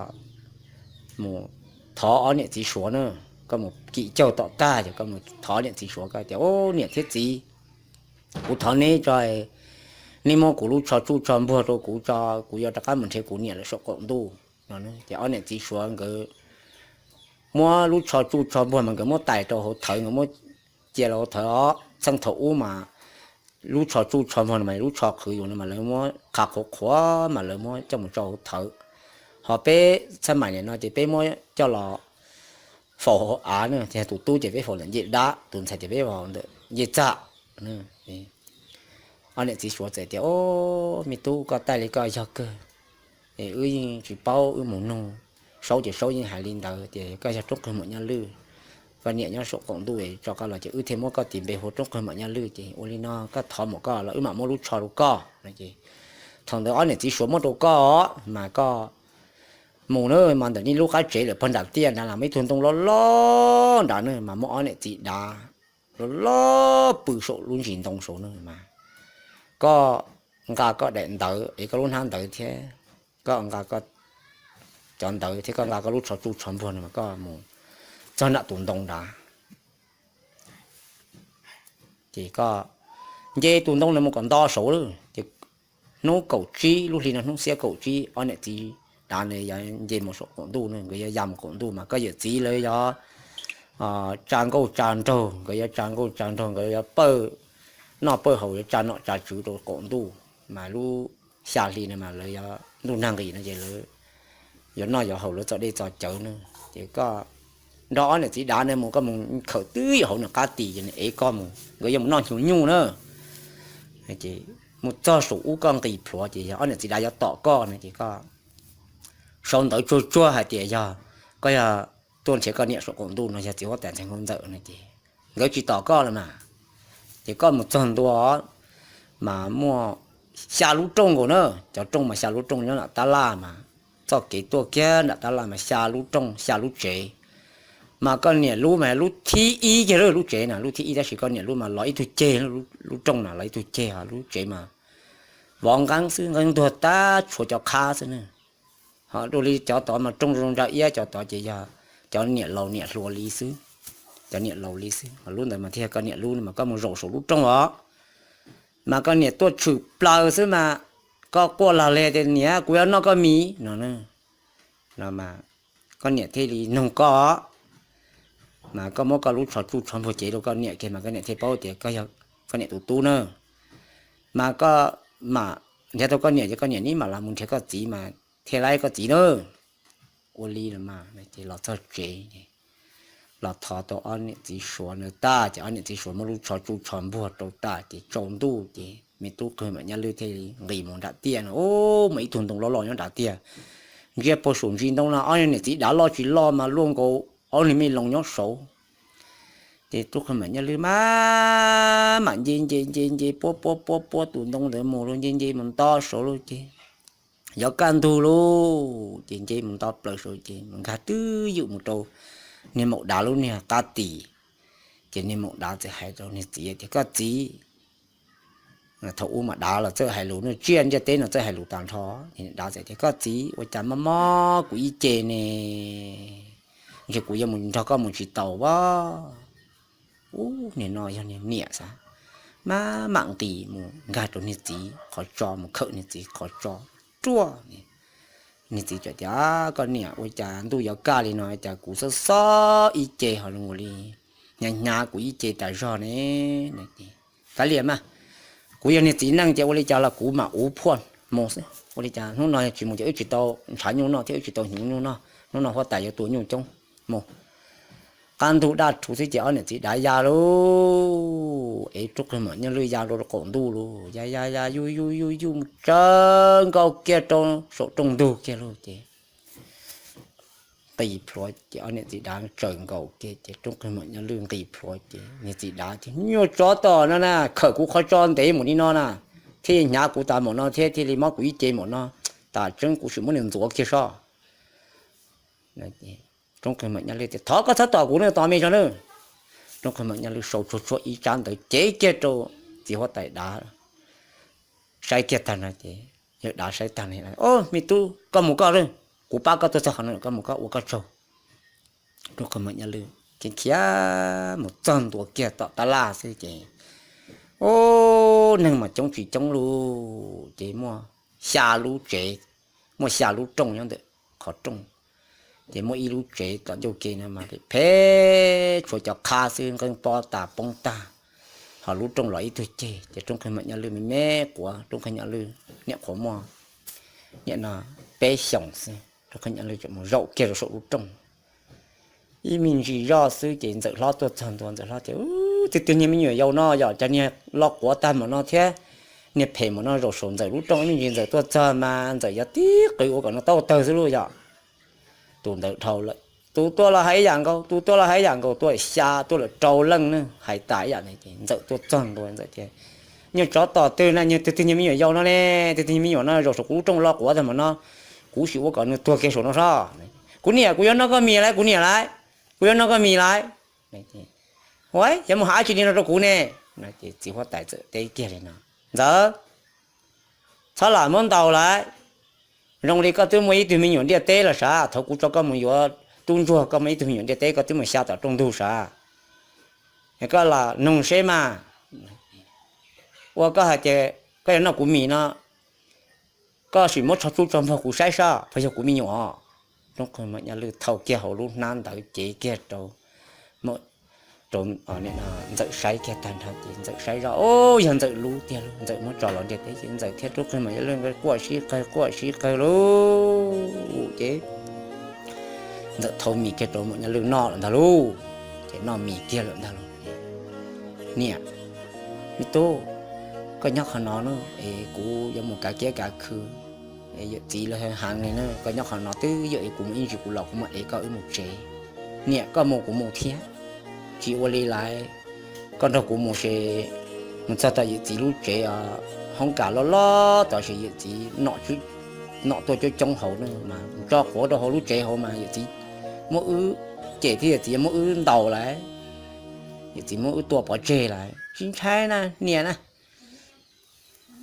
mus thov ob niam txiv suav na, koj mus kim caug tom tag ces koj mus thov niam txiv suav koj tias, Ub, niam thiab txiv, kuv thov neb tso, neb muab kuv lub tsho tsuj tsho npuag rau kuv tso, kuv yuav rov qab mus nrhiav kuv niam lawm saum qaum ntuj no. Ces ob niam txiv suav nkawd muab lub tsho tsuj tsho npuag mas nkawd muab tais rau hauv thawv, nkawd muab cia rau hauv thawv os. Txheej thaum ub mas lub tsho tsuj tsho npuag no mas lub tsho qhwv yus no mas lawv muab qha qhuav qhuav mas lawv muab coj mus tso hauv thawv. Ho peb txhab mais nim no ces peb muab coj los faus hauv av na, tus tub ces peb faus ntawm ncej dab, tus ntxhais ces peb faus ntawm ncej txaj. Ob niam txiv suav txawm tias, Ub, me tub, koj taij li koj yog kawg, es wb yeej tsis paub, wb mus noog Saub ces Saub yeej hais li ntawd tias koj yog Roob Qwg Maum Nyaj Lwj. koj niam nyob saum qaum ntuj tso koj los ces wb thiaj muab koj tis npe hu Roob Qhwv Maum Nyaj Lwj ces ua li no koj thov mus koj los wb mam muab lub tsho rau koj no ces thaum ntawd ob niam txiv suav muab rau koj mas koj mus na mas ntawm nej lub qab tsev lawm pog nram tiaj nrad los muaj ib tug ntoo loj loj nrad na mas muaj ob niam txiv dav loj loj pw saum lub ntsis ntoo saud na mas koj nqa koj daim ntawv es koj lub hnab ntawv thiab koj nqa koj cov ntawv thiab koj nqa koj lub tsho tsuj tsho npuag no mas koj mus txog nram tus ntoo nrad ces koj nce tus ntoo no mus kom nto saud lawm ces hnub kaum tsib lub hli no hnub xiab kaum tsib ob niam txiv dav na yog nce mus saum qaum ntuj na nkawd yuav ya mus qaum ntuj mas koj yawm txiv lawv yuav tsa nkauj tsa nraug nkawd yuav tsa nkauj tsa nraug nkawd yuav pawj noj pawj haus yuav tsa nom tsa tswv rau qaum ntuj mas lub xya hli no mas lawv yuav ntuj nag nqis no ces lawv yuav noj yuav haus lawv txo dej txo cawv na ces koj nrog ob niam txiv dav na mus koj mus khawm twb yog hauv nws qab tis ces nws ev koj mus nkawd yuav mus noj hnyuv nyuj na ces mus txog saum ub koj nqis plhuav ces yog ob niam txiv dav yuav tom koj no ces koj sau ntawv tsuag tsuag hais tias yog koj yog tuaj nrhiav koj niam saum qaum ntuj no yog txiv huab tais ntxhais nkauj ntxawm no ces nkawd tsis tom koj los mas ces koj mus txog ntua mas muaj xya lub rooj nkaus na cov rooj mas xya lub rooj nyob nram tab laj mas txoj kev tuaj kiag nram tab laj mas xya lub rooj xya lub tsev mas koj niam lub mas lub thib ib kiag lub tsev na lub thib ib tab sis koj niam lub mas los ib tug ceg lub rooj na los ib tug ceg lub tsev mas vov nqeeb xwb nqeeb ntuag tab tshuav cov qhab xwb na ho dua li cov tod mas rooj zoo ntsa iab cov tod ces yog cov niam laus niam hluas li xwb cov niam laus li xwb ho lub ntawd mas thiaj koj niam lub mas koj mus zaum saum lub rooj os mas koj niam tuaj tshwm plaws xwb mas koj quaj lag li tias niam kuv yuav noj koj mis no no mas koj niam thiaj li noog koj mas koj muab koj lub tsho tsuj tsho npuag cev rau koj niam kiag mas koj niam thiaj paub tias koj yog koj niam tus tub na mas koj mam nrhiav tau koj niam ces koj niam neb mam los mus nrhiav koj txiv mas thiaj laib koj txiv na ua li los mas ces los txog tsev los thov tau ob niam txiv suav na tag ces ob niam txiv suav muab lub tsho tsuj tsho npuag rau tag ces tsaus ntuj ces me tub qhwg mam nyaj lwj thiaj li nqis mus nram tiaj no ub muaj ib tug ntoo loj loj nyob nram tiaj ntsia puag saum ntsis ntoo no ob niam txiv dav loj tsis loj mas luaj nkaus ob niag me loos nyob saud ces tub qhwg mam nyaj lwj mas mam nce nce nce nce puab puab puab puab tus ntoo ntawd mus lawm nce nce mus nto saud lawm ces yuav kaj ntug lawm ces nce mus nto plaws saud ces mus nkag twb ywm mus rau niag maum dav lub niag qab tis ces niag maum dav txawm hais rau niag txiv tias koj txiv thaum ub mas dav los txawj hais lus no tsiaj ntiaj teb no txawj hais lus tag nrho dav txawm tias koj txiv ua cas mob mob kuv ib ce ne ntshe kuv yuav mus nrog koj mus tsis taus a ub niag no yog niag niam xav mam mam nqis mus nkag rau niag txiv qhov tso mus khawm niag txiv qhov tso ruaj niag txiv txawm tias koj niam ua cas ntuj yuav kaj li no cas kuv xob xob ib ce ho zoo li hnyav hnyav kuv ib ce tas zog ne kav liam mas kuv yog niag txiv neej ces ua li cas los kuv mam uv phuaj mus xwb ua li cas hnub no tsis mus ces wb tsis tau ntshav nyuj noj thiab wb tsis tau hnyuv nyuj noj hnub no huab tais yuav tua nyuj coob mus qab ntug daj rhuv xwb ces ob niam txiv dav ya lauj es tub qhwg mam nyaj lwj ya rau qaum ntuj lauj ya ya ya yuj yuj yuj yuj mus tsaws nkaus kiag rau saum rooj ntug kiag lauj ces nqis plhuav ces ob niam txiv dav tsaws nkaus kiag ces tub qhwg mam nyaj lwj nqis plhuav ces niag txiv dav tias nyuag tsov tom no na khawm kuv qhov tso ntev mus li no na thiaj hnyav kuv tas maum no thiab thiaj li mob kuv ib ce maum no tas tseeb kuv sim muab nws ntxuav kiag sob roob qhwg mam nyaj lwj tias thov koj txhob tom kuv ne tos me tso na roob qhwg mam nyaj lwj sau tsuag tsuag ib tsab ntawv cev kiag rau txiv huab tais dav saib kiag tag no ces yawg dav saib tag no o me tub koj mus koj lawm kuv pab koj tuaj txog qhov no koj mus koj ua koj tsaug roob qhwg mam nyaj lwj khiav khiav mus txog ntua kiag tom tab laj xwb ces o neeg mas coob tsis coob lauj ces muaj xya lub tsev muaj xya lub rooj nyob ntawm qhov rooj ces muaj ib lub tsev tom ncauj ke no mas phem tshuav cov qhab xwb nqeeb pob tas poob tag ho lub rooj los ib tug ceg ces roob qhwg mam nyaj lwj me me quav roob qhwg nyaj lwj niam qhuav muaj niam no peb xyoos xwb roob qhwg nyaj lwj tseem mus zaum kiag rau saum lub rooj ib me ntsis zoj xwb ces ntxawm hlob tuaj txog ntua ntxawm hlob tias tiag tiag niag me nyuam yaus no yog cas niag lo quav tag maum no thiab niag phem maum no zaum saum ntxawm lub rooj ib me ntsis ntxawm tuaj txog mas ntxawm yuav tib qw ua kom no taub tawg xwb lauj yom tus ntawd dhau lawm Tus tuaj los hais ib yam nkaus, tus tuaj los hais ib yam nkaus, tuaj xya tuaj lawm rau leej ne, hais tas ib yam ne. Ces Ntxawm tuaj txog ntua, Ntxawm tias, Nyuag tsov tom twg na, nyuag twg twg nyuag me nyuam yau no ne? Twg twg nyuag me nyuam no zaum saum kuv lub rooj lo quav tag npaum no, kuv sim ua kom nws tuag kiag saum no soj. Kuv niam, kuv yuav noj koj mis lawm, kuv niam lawm, kuv yuav noj koj mis lawm. Ua, yuav mus hais dab tsi li no rau kuv ne? Ces txiv huab tais txawm teb kiag li no, Ntxawm, txhob lam muab ntaus lawm. Zoo li koj twb muaj ib tug me nyuam ntiaj teb lawm sav, thaum kuv tso koj mus yuav tub ntsuag, koj muaj ib tug me nyuam ntiaj teb, koj twb mus xya tom rooj ntug sav. Koj lam noog seb mas, ua koj hais tias koj yuav noj kuv mis no, koj sim muab tsho tsuj tso npog kuv saib soj puas yog kuv me nyuam. Roob Qhwg Maum Nyaj Lwj thau kiag hauv lub hnab ntawd cev kiag rau, rau Ntxawm saib kiag tag nrho ces Ntxawm saib zoj, o, yog Ntxawm lub tiag lauj. Ntxawm muab tso los ntiaj teb ces Ntxawm thiab Roob Qhwg Maum Nyaj Lwj nkawd quaj sib qawg quaj sib qawg lauj. Ces Ntxawm thau mis kiag rau Maum Nyaj Lwj noj lawm ntag lauj. Ces noj mis kiag lawm ntag lauj. Niam, me tub, koj nyob qhov no na, es kuv yuav mus kav kiab kav khw, yawm txiv lawv heev li na, koj nyob qhov no twb yog es kuv mus ib ntsis kuv los kuv mam ev koj wb mus tsev. Niam, koj mus kuv mus thiab, tsis ua li lawm, koj nrog kuv mus ces mus txog tom yawm txiv lub tsev os, hoob kas loj loj tod ces yawm txiv nom tuaj coob coob hauv na mas tso quav rau hauv lub tsev hauv mas yawm txiv muab wb cem thiab yawm txiv muab wb ntaus lawm, yawm txiv muab wb tua pov tseg lawm. Tsis ntshai na niam na,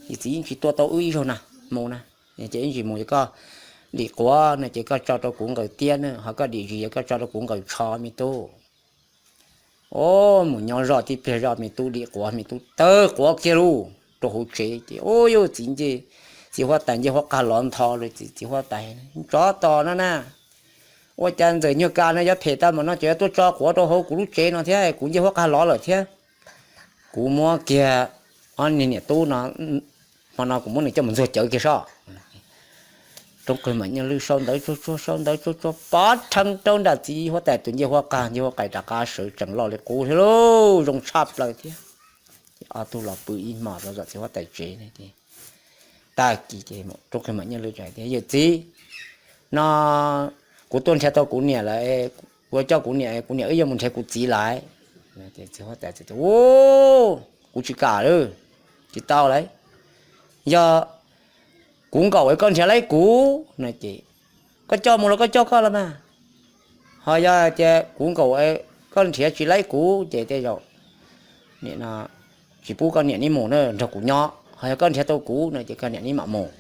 yawm txiv yeej tsis tua tau wb ib zaug na, mus na. Ces ib ntsis mus yog koj dim quav no ces koj tso rau kuv nqaws tiab na, ho koj dim zis yog koj tso rau kuv nqaws tsho me tub. O, mus nyob zoj tib pliag zoj me tub dim quav, me tub tawg quav kiag lauj rau hauv tsev ces, o, yawm txiv nce, txiv huab tais nce huab qag lov ntho lawm. Txiv huab tais, tsov tom no na, ua cas Ntxawm Nyuag Kas no yuav phem tau npaum no ces yuav tuaj tso quav rau hauv kuv lub tsev no thiab, kuv nce huab qag lov lawm thiab. Kuv muab kiag ob niag niam tub no, hmo no kuv muab nws coj mus ntxuag cawv kiag soj. Roob Qhwg Maum Nyaj Lwj sau ntawv tsuag tsuag, sau ntawv tsuag tsuag pov rhees rau nram txiv huab tais tus ncej huab qag, ncej huab qais rov qab sawv tsees loj li qub thiab lauj, zoo tshaj plaws thiab. Ob tug los pw ib hmos rau zom txiv huab tais tsev ne. Tag kis ces Roob Qhwg Maum Nyaj Lwj hais tias, yawm txiv, no kuv tuaj nrhiav tau kuv niam lawm, kuv coj kuv niam, kuv niam wb yuav mus nrhiav kuv txiv lawm. Txiv huab tais tias, u, kuv tsis kam lawm, tsis tau lawm. Yog kuv nkaum es koj nrhiav laib kuv no ces koj coj mus los koj coj koj los mas. Ho yog tias kuv nkaum koj nrhiav tsis laib kuv ces tej zaum tsis pub koj niam neb mus na, nrog kuv nyob. Ho yog koj nrhiav tau kuv no ces koj niam neb mam mus.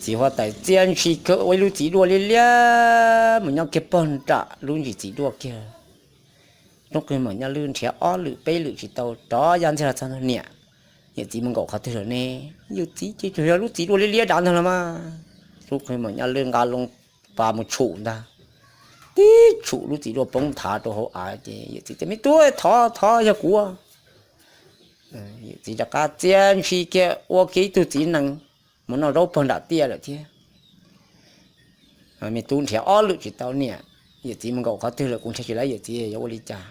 Txiv huab tais txia ntshis kawg ua ib lub txiv duaj liab liab mus nyob kiag pog nram lub ntsis txiv duaj kiag. Roob Qhwg Maum Nyaj Lwj nrhiav ob lwm peb lwm tsis tau, rov ya ntxiag los txog niam, yawm txiv mus nkaum qhov twg lawm ne? Yawm txiv ces tsuas yog lub txiv duaj liab liab dav ntag los mas. Roob Qhwg Maum Nyaj Lwj nqa loo pas mus tshum ntag, tib tshum lub txiv duaj poob nthav rau hauv av ces yawm txiv tias, me tub, thov thov, yog kuv. Yawm txiv rov qab txia ntshis kiag ua kiag ib tug txiv nees mus noj zaub pog nram tiaj lawm thiab. Me tub nrhiav ob lwm tsis tau niam, yawm txiv mus nkaum qhov twg lawm kuv nrhiav tsis laib yawm txiv yuav ua li cas?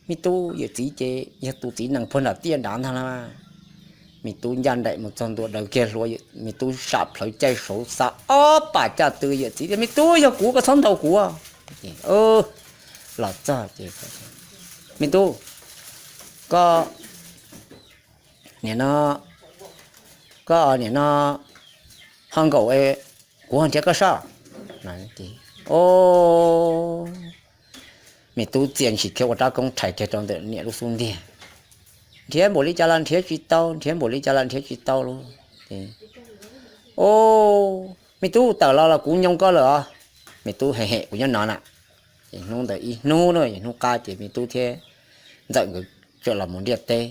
Me tub, yawm txiv ces yog tus txiv nees pog nram tiaj nrad ntag lauj. Me tub ncaj nraim mus txog ntua daws kiag hlua, me tub sam plhawv caij saud xa ob pas caj tw, yawm txiv tias, me tub, yog kuv, koj txhob ntaus kuv. Los txog ces, me tub, koj nim no, koj nim no ho nkaum, kuv ho nrhiav koj soj. Me tub txia ntshis kiag ua rab koob rhais kiag rau ntawm niam lub xub ntiag. Nrhiav npaum li cas los nrhiav tsis tau, nrhiav npaum li cas los nrhiav tsis tau lauj. Me tub, tawm los los kuv nyoo koj lawm os. Me tub, hem hem, kuv nyob no na. Ces hnub ntawd ib hnub na, hnub qab ces me tub thiab Ntxawm nkawd txawm los mus ntiaj teb.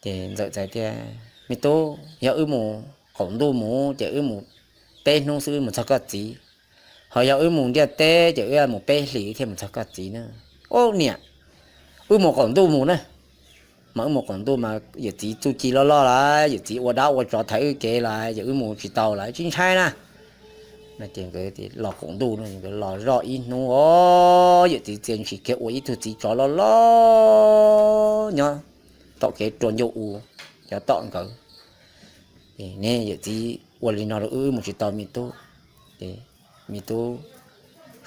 Ces Ntxawm txais tias, me tub, yog wb mus qaum ntuj mus ces wb mus peb hnub xwb wb mus txog koj txiv. Ho yog wb mus ntiaj teb ces wb mus peb hlis thiaj mus txog koj txiv na. Ub niam, wb mus qaum ntuj mus na. Mas wb mus qaum ntuj mas yawm txiv txuj ci loj loj lawm, yawm txiv ua dab ua tsov thaiv wb kev lawm, yog wb mus tsis tau lawm, tsis ntshai na. Ces nkawd los qaum ntuj no, nkawd los zoj ib hnub os, yawm txiv txia ntshis kiag ua ib tug txiv tsov loj loj nyob tom kev rua ncauj u, cov tom nkawd. Ne yawm txiv ua li no rau wb, wb mus tsis tau me tub. Ces Me tub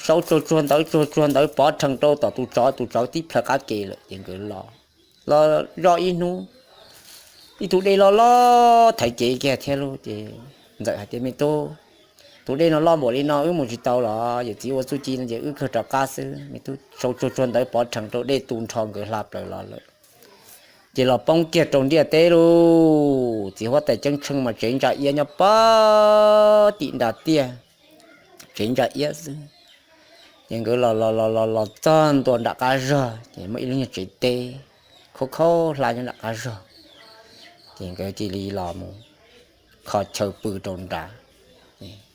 sau tsuag tsuag ntawv tsuag tsuag ntawv pov rhees rau tom tus tsov, tus tsov tib plhaw qab ke lawm ces nkawd los, los zoj ib hnub, ib tug dej loj loj thaiv kev kiag thiab lauj. Ces Ntxawm hais tias, Me tub, tus dej no loj npaum li no wb mus tsis tau los, yawm txiv ua txuj ci no ces wb kawg rov qab xwb. Me tub sau tsuag tsuag ntawv pov rhees rau dej tu nrho nkawd hla plaws los lawm. Ces los poob kiag rau ntiaj teb lauj. Txiv huab tais ceeb tsheej mas tsev ntsa iab nyob pog tim nram tiaj, tsev ntsa iab xwb. Ces nkawd los los los los los txog ntua nram qab zog ces muaj ib lub nyuag tsev teb khaub khaub hlab nyob nram qab zog. Ces nkawd cia li los mus kho chaw pw rau nrad.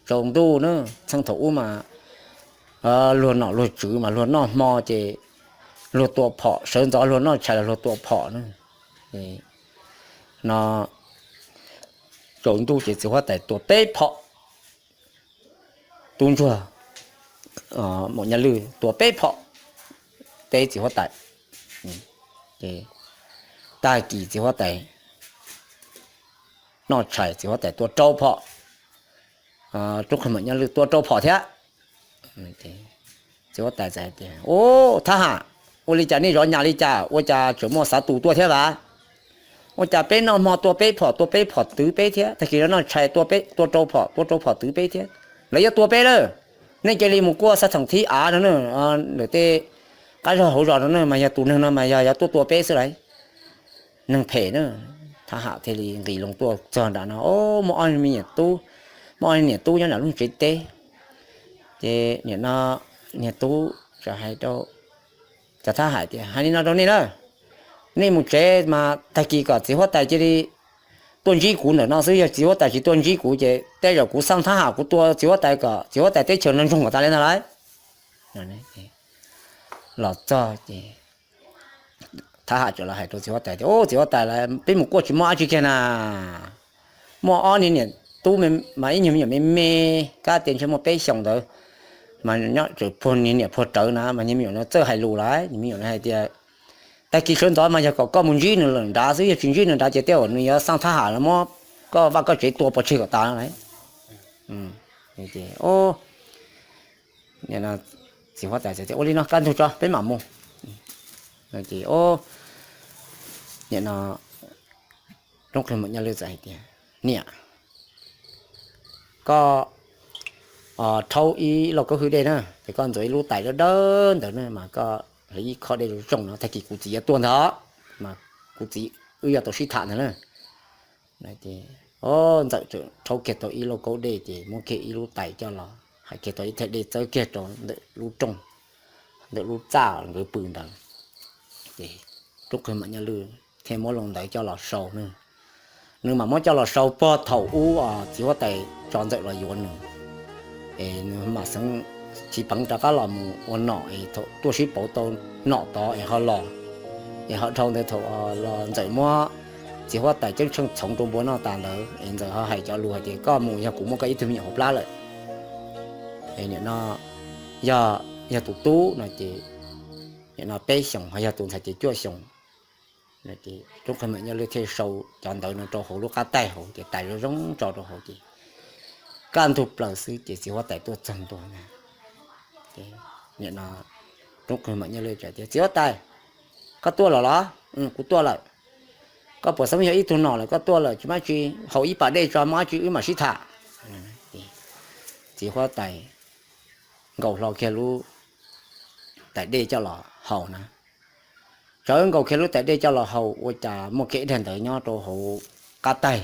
Tsaus ntuj na, txheej thaum ub mas luag nom luag tswv mas luag noj hmo ces luag tua phom, sawv ntxov luag noj tshais los luag tua phom na. No tsaus ntuj ces txiv huab tais tua peb phom. Tub ntsuag Maum Nyaj Lwj tua peb phom teb txiv huab tais. Tag kis txiv huab tais noj tshais, txiv huab tais tua rau phom. Tub qhe Maum Nyaj Lwj tua rau phom thiab. Txiv huab tais txawm hais tias, Ub, thab ham, ua li cas nej zov nyas li cas ua cas tseem muaj xav tus tuaj thiab vas? Ua cas peb noj hmo tua peb phom, tua peb phom twv peb thiab, tag kis no noj tshais tua rau phom, tua rau phom twv peb thiab, lawv yuav tua peb lawm. Nej cia li mus kuaj xav thoom thib av no na, ntawm tej qab zog hauv zos no na, mas yog tus neeg no mas yog yuav tuaj tua peb xwb lauj. Neeg phem na. Thab ham thiaj li nqis loo tuaj txog nram no, muaj ob me niam tub, muaj ob niam tub nyob nram lub tsev teb. Ces nim no niag tub txawm hais rau cov thab ham tias, Hais li no rau nej na, nej mus tsev mas tag kis kom txiv huab tais cia li tuaj ntsib kuv ntawm no xwb. Yog txiv huab tais tsis tuaj ntsib kuv ces tej zaum kuv xaj thab ham kuv tua txiv huab tais kom txiv huab tais teb chaws no ntsoog kom tas li ntag lauj. Los txog ces thab ham txawm los hais rau txiv huab tais tias, Ub, txiv huab tais, peb mus kuaj tsis muaj dab tsi kiag na. Muaj ob niag niam tub mas ib nyuag me nyuam me me, kab tias ntshe muaj peb xyoos ntawd, mas nyob tseem puag niag niam puag rawv na, mas niag me nyuam no txawj hais lus lawm. Niag me nyuam no hais tias, Tag kis sawv ntxov mas yog kom koj mus ntsib nws lawm nrad xwb, yog tsis ntsib nws nrad ces tej zaum nws yuav xaj thab ham los muab koj vaj koj tsev tua pov tseg kom tas lauj. Txiv huab tais tias, Ua li no kaj ntug tso peb mam mus. Nim no Roob Qhia Maum Nyaj Lwj txawm hais tias, Niam, koj rhaub ib lauj kaub hwj dej na, ces koj ntxuav ib lub tais dawb dawb ntawd na, mas koj hliv ib khob dej zoo zoo no, tag kis kuv txiv yuav tuaj ntag, mas kuv txiv wb yuav tau sib tham ntag na. Ces Ntxawm txawm rhaub kiag tau ib lauj kaub dej ces muab kiag ib lub tais coj los, hais kiag tau ib thaj dej txawb kiag rau ntawm lub rooj, ntawm lub txaj nkawd pw ntawd. Ces Roob Qhia Maum Nyaj Lwj thiaj muab loo ntawd coj los sau na. Nws mam muab coj los sau puag thaum ub txiv huab tais tso Ntxawm los yuav nws, es nws mam xeev tsis peev rov qab los mus ua nom es thaum tuaj sib pauv tau nom tod es ho los. Es ho dhau ntawd thaum los Ntxawm muab txiv huab tais ceeb tsheej txhoov rau npua noj tas ntawd es Ntxawm ho hais cov lus hais tias, Koj mus, yog kuv muaj koj ib tug me nyuam hauv plab lawm, es nim no yog, yog tus tub no ces nim no peb xyoos, ho yog tus ntxhais ces cuaj xyoos. Roob Qhia Maum Nyaj Lwj thiaj sau cov ntawv no rau hauv lub qab taig hauv ces tais zoo zoo tso rau hauv ces kaj ntug plaws xwb ces txiv huab tais tuaj txog ntua na. Nim no Roob Qhia Maum Nyaj Lwj tias, Txiv huab tais, koj tuaj los los? Kuv tuaj lawm. Koj puas xeeb yog ib tug nom lawm, koj tuaj lawm tsis muaj dab tsi, haus ib pas dej tso muaj dab tsi wb mam sib tham. Txiv huab tais nkaus hlo kiag lub tais dej coj los haus na. Tsawv nkaus kiag lub tais dej coj los haus ua cas muaj kiag ib daim ntawv nyob rau hauv qab taig.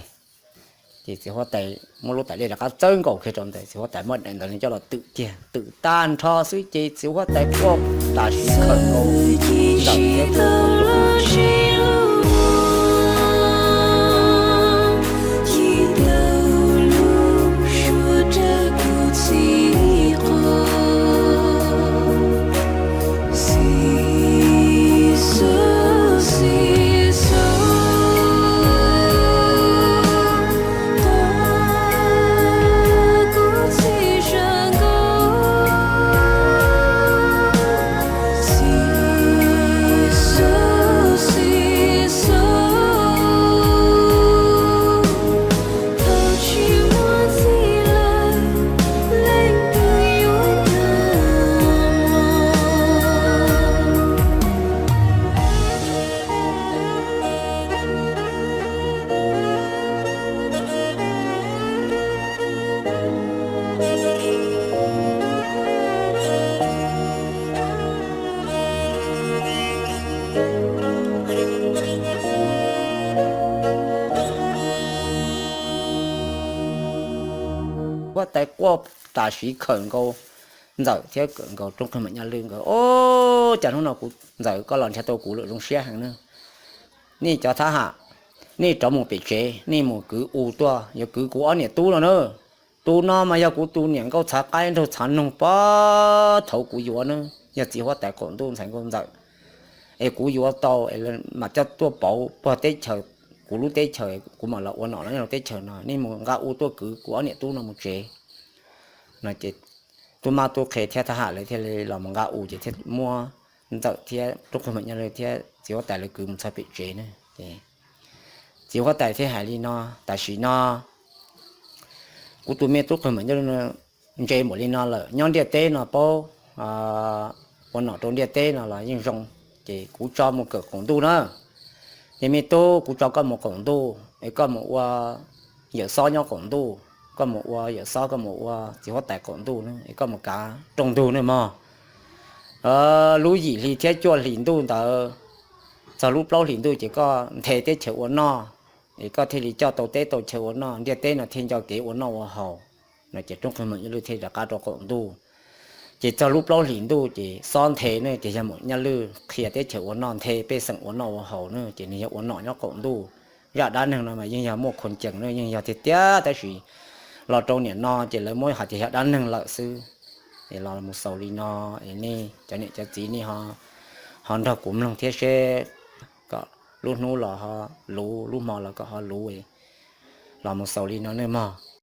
Ces txiv huab tais muab lub tais dej rov qab txawb nkaus kiag rau ntawd, txiv huab tais muab daim ntawv coj los twm kiag, twm tag nrho xwb ces txiv huab tais quaj tas sim khawm nkaus Ntxawm thiab. tais quaj tam sim khawm nkaus Ntxawm thiab khawm nkaus Roob Qhwg Meem Nyaj Lwj nkawd, o, cas hnub no kuv Ntxawm koj los nrhiav tau kuv lawm zoo siab heev na. Nej cov thab ham, nej rov mus pem tsev, nej mus kwv u tuaj, yuav kwv kuv ob niam tub no na. Tus no mas yog kuv tus niam nkauj txhav qaib nraug txhav noog puag thaum kuv yuav na, yog txiv huab tais qaum ntuj ntxhais nkauj Ntxawm, es kuv yuav tau es mam coj tuaj pauv puag teb chaws, kuv lub teb chaws, kuv mam los ua nom los nyob rau teb chaws no. Nej mus nqa u tuaj kwv kuv ob niam tub no mus tsev no ces tub mab tub qhe thiab thab ham lawv thiaj li los mus nqa u ces thiaj muab Ntxawm thiab Roob Qhwg Meem Nyaj Lwj thiab txiv huab tais lawv kwv mus txog pem tsev na. Txiv huab tais thiaj hais li no, tam sim no kuv tus me Roob Qhwg Meem Nyaj Lwj ntse npaum li no lawm, nyob ntiaj teb no paub ua nom rau ntiaj teb no los yeej zoo, ces kuv tso mus kawm qaum ntuj na. Ces me tub, kuv tso koj mus qaum ntuj es koj mus ua yawm xob nyob qaum ntuj, koj mus ua yawm xob, koj mus ua txiv huab tais qaum ntuj na, es koj mus kav rooj ntug na mog. Lub yim hli thiab cuaj hlis ntuj ntawd, txog lub plaub hlis ntuj ces koj nthe teb chaws ua noj, es koj thiaj li coj tau teb tau chaw ua noj, ntiaj teb no thiaj nco kev ua noj ua haus no. Ces Roob Qhwg Meem Nyaj Lwj thiaj rov qab rau qaum ntuj. Ces txog lub plaub hlis ntuj ces xob nthe ne, ces yog Meem Nyaj Lwj qhia teb chaws ua noj, nthe pej xeem ua noj ua haus na, ces nws yog ua nom nyob qaum ntuj. Zaj dab neeg no mas yeej yog muaj khaus cees na, yeej yog tiag tiag, tab sis los rau nim no ces lawv muab hais tias yog dab neeg lawm xwb. Es los mus xaus li no, es nej cov niam cov txiv nej ho nrog kuv mloog thiab seb kom lub hnub los ho luv, lub hmo los kom ho luv. Los mus xaus li no nawb mog.